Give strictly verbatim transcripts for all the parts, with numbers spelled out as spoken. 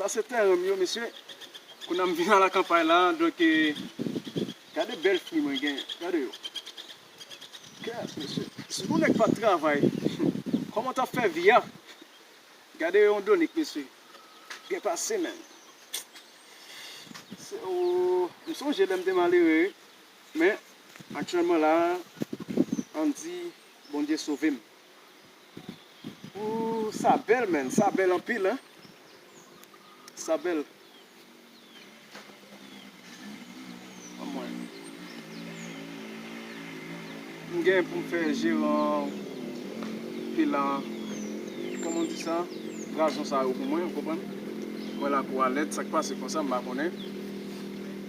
Sa se tèren m yo, mesye. Kounye a m vin a lakanpay la, donk, eh, gade bèl fwi mwen gen. Gade yo. Kèt, mesye. Si yon nèg pa t travay, kòman w t ap fè vi a? Gade yon Donik, mesye. Byen pase, menm. Se, o, m sonje lè m te malere, wi. Men, aktyèlman la, ann di, Bondye sove m. Ooh, sa bèl, man. Sa bèl anpil, hein. Sa bèl. Anmwey. M gen pou m fè jeran pilan, kòman di sa? Vwazon sa yo pou mwen, ou konprann? Mwen lakou a lèd, sa k pase konsa, m pa konnen.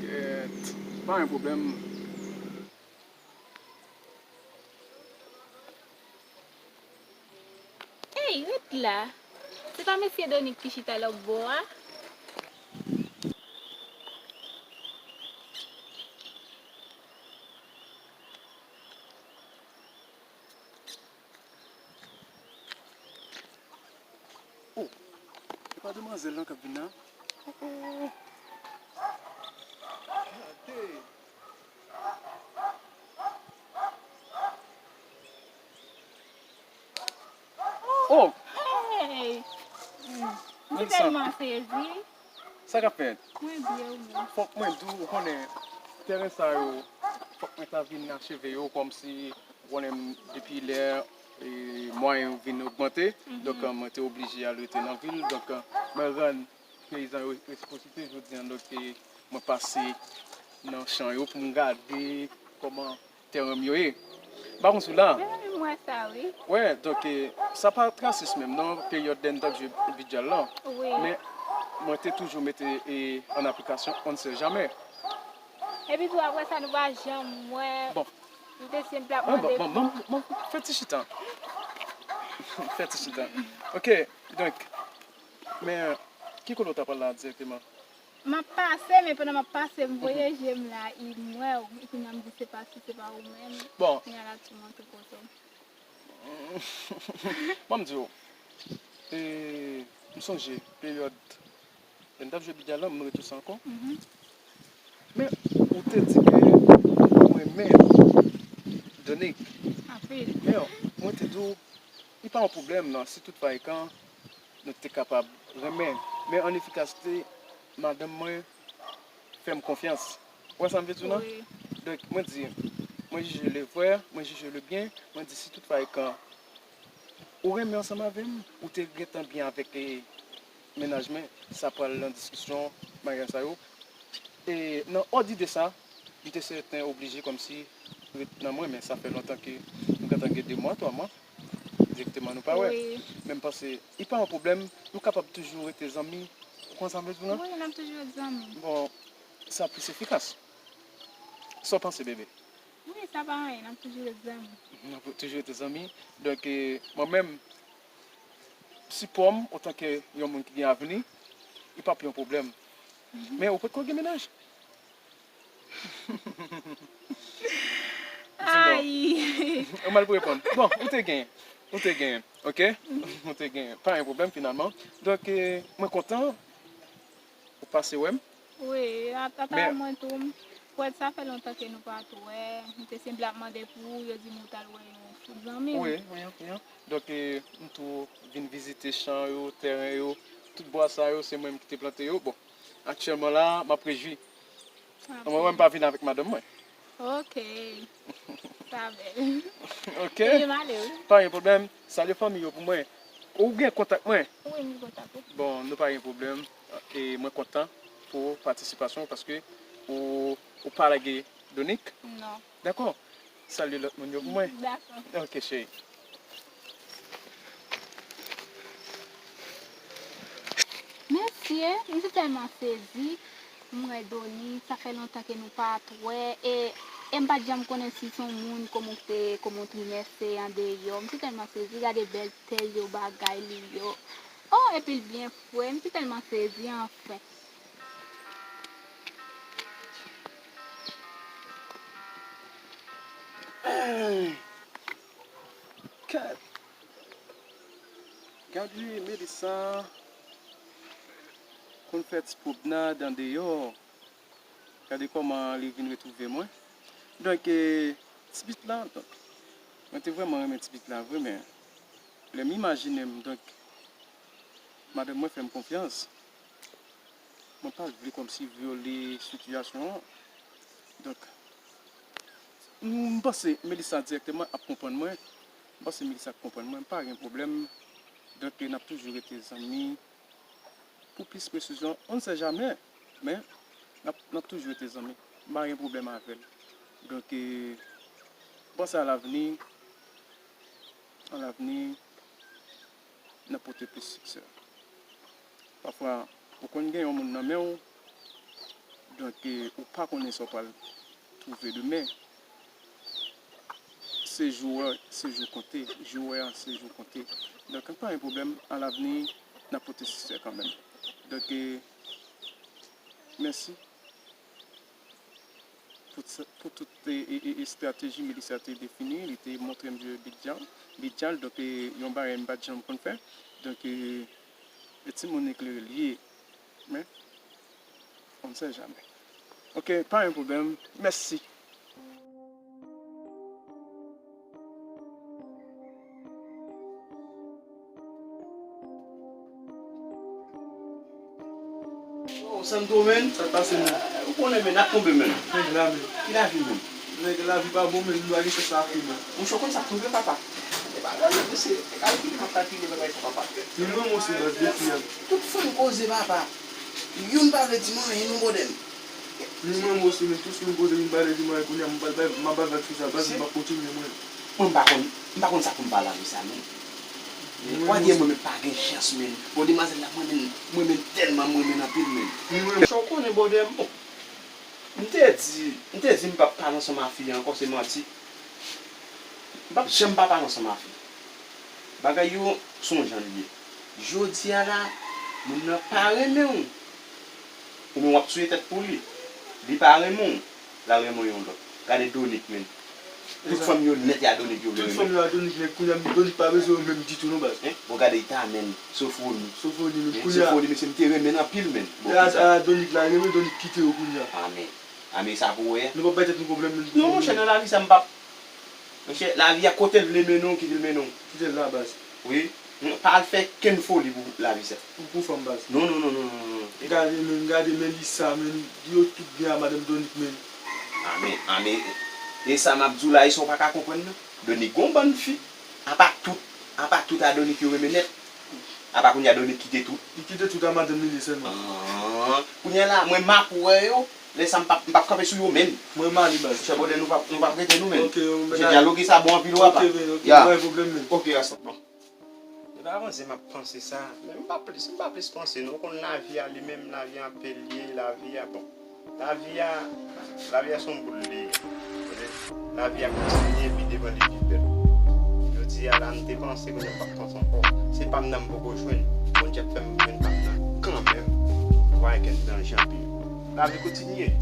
Kèt, pa gen pwoblèm. Ey, ret la! Se pa mesye Donik ki chita lòt bò a? Oh, se pa demwazèl lan k ap vin la? Oh, oh, oh. Gade! Oh! Hey! M tèlman sezi. Sa k ap fèt? Mwen byen, ou menm? Fòk mwen di w, ou konnen, tèren sa yo, fòk mwen ta vin acheve yo, kòmsi, ou konnen, depi lè, e, mwayen yo vin ogmante, donk, mwen te oblije al rete nan vil, donk, mwen rann peyizan yo responsiblite jodi a, donk, e, mwen pase nan chan yo pou m gade kòman tèren m yo ye. M pa konn si w la. Wi, wi, m wè sa, wi. Wè, donk, e, sa pa t rasis menm, non, peryòd N W Bidjal lan. Wi. Men, mwen te toujou mete, e, an aplikasyon, on ne sait jamais. Epi tou, apre sa, nou pa janm wè. Bon. M te senp ap mande pou. Bon, bon, bon, bon, fè ti chita. Fè ti chita. Ok, donk, men, ki kote w t ap pral la dirèkteman? M ap pase, men pandan m ap pase, m voye je m la, e m wè w, e kounye a m di se pa si se pa ou menm. Bon. Kounye a la tou montre kote w. Ban m di w, e, m sonje peryòd lè n t ap jwe bidjal lan, m rete sou sa ankò. Men, ou te di ke ou renmen Donik. Anpil. Men, mwen te di w, li pa yon pwoblèm, non, si tout fayikan nou te kapab renmen. Men an efikasite, madanm mwen fè m konfyans. Ou wè sa m vle di w nan? Wi. Donk, mwen di, mwen jije le vrè, mwen jije le byen, mwen di si tout fayikan ou renmen ansanm avè m, ou te gentan byen avèk, e, mennaj mwen, sa pral nan diskisyon, bagay sa yo. E nan òd ide sa, m te sèten oblije kòmsi ret nan mwen, men sa fè lontan ke m gentan gen de mwa, twa mwa, dirèkteman nou pa wè. Wi. Men m panse, li pa yon pwoblèm, nou kapab toujou rete zanmi. Ou konn sa m vle di w nan? Wi, n ap toujou ret zanmi. Bon, sa plis efikas. Sa w panse, bebe? Wi, sa pa anyen, n ap toujou ret zanmi. N ap toujou rete zanmi. Donk, e, mwen menm, sipò m, antanke yon moun ki gen avni, li p ap yon pwoblèm. Men ou potko gen mennaj? Di non. Ay! Ou mal pou reponn. Bon, ou te gen. Ou te gen. Ok? Ou te gen. Pa gen pwoblèm finalman. Donk, e, mwen kontan ou pase wè m. Wi, ata mwen tou, m kwè sa fè lontan ke nou pa t wè. M te senble ap mande pou ou, yo di m ou t al wè yon fout zanmi w. Wi, wi, wi. Donk, e, m tou vin vizite chan yo, tèren yo, tout bwa sa yo, se mwen menm ki te plante yo. Bon, aktyèlman la, m ap rejwi. Mwen, mwen, m pa vin avèk madanm mwen. Ok. Sa bèl. Ok. Epi m ale, wi. Pa gen pwoblèm. Salye fanmi yo pou mwen. Ou gen kontak mwen? Wi, m gen kontak ou. Bon, nou pa gen pwoblèm. E mwen kontan pou patisipasyon w paske ou, ou pa lage Donik. Non. Dakò? Salye lòt moun yo pou mwen. Dakò. Ok, cheri. Mesye, m te tèlman sezi. M wè Donik, sa fè lontan ke nou pa t wè. E, e m pa t janm konnen si se yon moun, kòman w te, kòman w trimès se andeyò. M te tèlman sezi, gade bèl tèl yo, bagay li yo. Oh, epi l byen fre, m te tèlman sezi, anfen. Hey! Kèt! Gade Melissa. pou n fè ti pwomnad andeyò. Gade kòman li vin retwouve mwen. Donk, e, ti pitit la, donk, mwen te vrèman renmen ti pitit la vre, men lè m imajine m, donk, madanm mwen fè m konfyans, mwen pa t vle kòmsi vyole sitiyasyon an. Donk, m panse Melissa dirèkteman ap konprann mwen. M panse Melissa ap konprann mwen, pa gen pwoblèm. Donk, n ap toujou rete zanmi. Pou plis presizyon, on ne sait jamais, men n ap, n ap toujou rete zanmi. M pa gen pwoblèm avè l. Donk, e, m panse alavni, alavni, n ap pote plis siksè. Pafwa, ou konn gen yon moun nan men w, donk, e, ou pa konnen sa w pral twouve demen. Se jou wè, se jou konte. Jou wè a, se jou konte. Donk, pa gen pwoblèm, alavni, n ap pote siksè kanmenm. Donk, e, mèsi pou, pou tout, e, e, e, estrateji Melissa te defini, li te montre m je bidjan, bidjan, donk, e, yon bagay m pa t janm konn fè. Donk, e, e timoun eklere l ye. Men, on ne sait jamais. Ok, pa gen pwoblèm. Mèsi. Oh, Sandro, men. Sa k pase, men? Ou konnen, men, n ap tonbe, men. Nèg la, men. Ki lavi, men? Nèg, lavi pa bon, men, nou pa gen chans la, men. Monchè, ou konn sa k tonbe, papa? E pa gade, mesye, e kalkile m ap kalkile bagay sa, papa. Men mwen, mwen se baz de fi a. Tout fanm koze, papa. Youn pa vle di m anyen, non, bòdè m. Men mwen, mwen se men tout fanm koze, youn pa vle di m anyen, kounye a, m pral bay, m ap bay vag sou sa, baz, m p ap kontinye, mwen. Mwen, m pa konn, m pa konn sa pou m pale avè sa, non. Men, mwen, mwen, mwen pa gen chans, men. Bon, demwazèl la, mwen renmen, mwen renmen tèlman, mwen renmen anpil, men. Men mwen, sa w konnen, bòdè m, bon. M te di, m te di m p ap pale ansanm a fi a ankò, se manti. M p ap janm pa pale ansanm a fi. Bagay yo, se yon jan l ye. Jodi a la, moun nan pa renmen w. Oubyen w ap touye tèt pou li. Li pa renmen w, l al renmen yon lòt. Gade Donik, men. Tout fanm yo nèt, e a Donik yo vle renmen. Tout fanm yo a Donik, men kounye a, Donik pa bezwen yo menm ditou, non, baz. Hein? Bon, gade Ita, men. Sofoni. Sofoni, men kounye a. Sofoni, mesye, m te renmen l anpil, men. Bon, e a, kisa? A Donik la renmen, Donik kite yo kounye a. A, men. A, men sa pou w wè. Nou p ap bay tèt nou pwoblèm, men. Non, monchè, nan lavi sa, m p ap Monchè, lavi a kote l vle mennen w, kite l mennen w. Kite l la, baz. Wi. Pa al fè kenn foli pou lavi sa. Pou, pou fanm, baz. Non, non, non, non, non, non. Gade, men, gade Melissa, men, di yo tout byen a madanm Donik, men. A, men, a, men, e sa m ap di w la, e sa w pa ka konprann, non. Donik gon bann fi, apa tout, apa tout a Donik yo renmen nèt. Apa kounye a Donik kite tout. Li kite tout a madanm li li sèlman. Ah, kounye a la, mwen m ap wè yo, lè sa m p ap, m p ap kanpe sou yo menm. Mwen m ale baz. Chè bòdè, nou p ap, nou p ap rete nou menm. Ok, yo, men. Mesye, dyaloge sa bon anpil, w apa. Ok, men, ok, ya. Pa gen pwoblèm, men. Ok, gason. Bon. E pa avanse m ap panse sa, men m pa plis, m pa plis panse non, ou konn lavi a li menm, lavi a anpil ye, lavi a bon. Lavi a, lavi a se yon boul li ye. Lavi a kontinye pi devan li pi bèl. Jodi a la, m te panse ke nou p ap panse ankò. Se pa m nan m poko jwenn. Bondye ap fè m jwenn pa m nan kanmenm. Nou pa gen danje anpil. Lavi kontinye.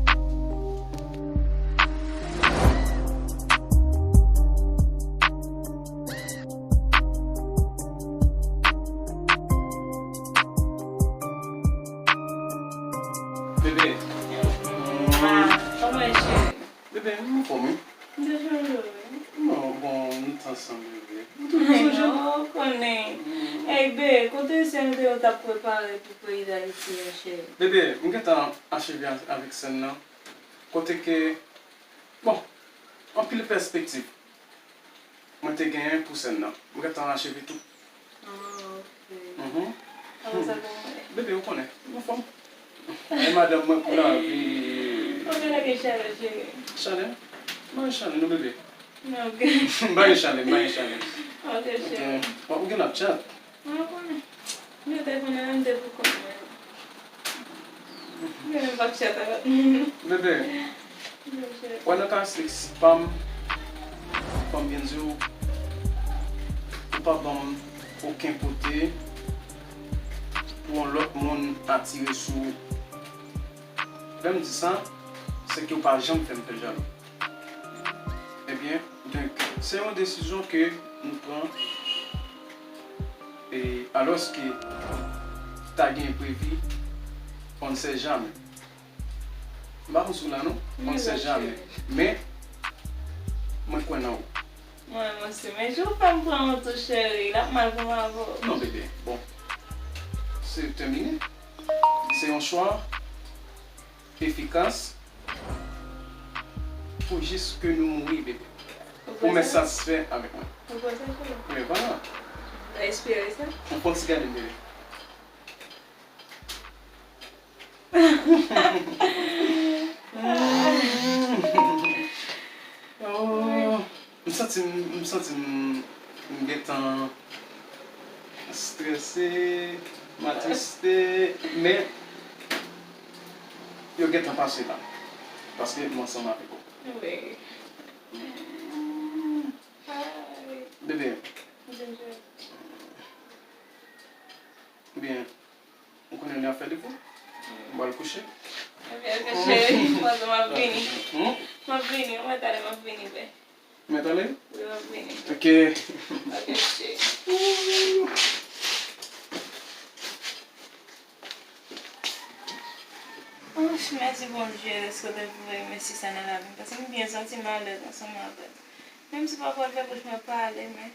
Bebe. Ah, kòman e, cheri? Bebe, m anfòm, wi. M te sonje w, wi. Non, bon, nou t ansanm, bebe. Ou toujou sonje m? Non, ou konnen. Mm. Ey, be, kote sè m te yo t ap prepare pou peyi Dayiti a, cheri? Bebe, m gentan acheve a-, avèk sèn nan. Kote ke, bon, anpil pèspektiv mwen te genyen pou sèn nan. M gentan acheve tout. Ah, ok. Mhm. Kòman sa te ye? Bebe, ou konnen, m anfòm. E madanm mwen pou lavi. Ou te lage chalè, cheri? Chalè? M pa gen chalè, non, bebe. Ok. M pa gen chalè, m pa gen chalè. Ok, cheri. Ok. Bon, ou gen ap chat? Mwen konnen. Mwen te konnen menm depi w konnen. Mwen menm p ap chat avèk moun. Bebe, wè nan ka sèks pa m, fò m byen di w, ou pa ban m okenn kote pou yon lòt moun atire sou ou. Lè m di sa, se ke w pa janm fè m fè jalou. Ebyen, donk, se yon desizyon ke m pran, e alòske ta gen enprevi, On ne sait jamais. M pa konn si w la non. On ne sait jamais. Men, mwen kwè nan ou. Mwen, mwen se, men jou fè m pran yon tou cheri, l ap mal pou m avè w. Non, bebe. Bon. Se tèmine. Se yon chwa efikas pou jis ke nou mouri, bebe. Ou mèt satisfè avèk mwen. Ou panse sa? Men vwala. Mwen espere sa. Ou fè yon ti gade m, bebe. Oh, m santi m, m santi m, m gentan strese, m atriste, men yo gentan pase la. Paske m ansanm avèk ou. Wi. Bebe. Bebe. Byen, ou konnen lè ap fè depo. Ou pral kouche. Ok, ok, cheri. Pase m ap vini. Hmm? M ap vini. Ou mèt ale, m ap vini, bè. Ou mèt ale? Wi, m ap vini. Ok. Ok, cheri. Ouch, mèsi Bondye, dèske w te voye mèsi sa nan lavi m. Paske m byen santi m alèz ansanm avè l. Menm si pafwa l fè bouch mwen pale, men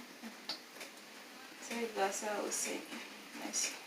se gras a ou, Senyè. Mèsi.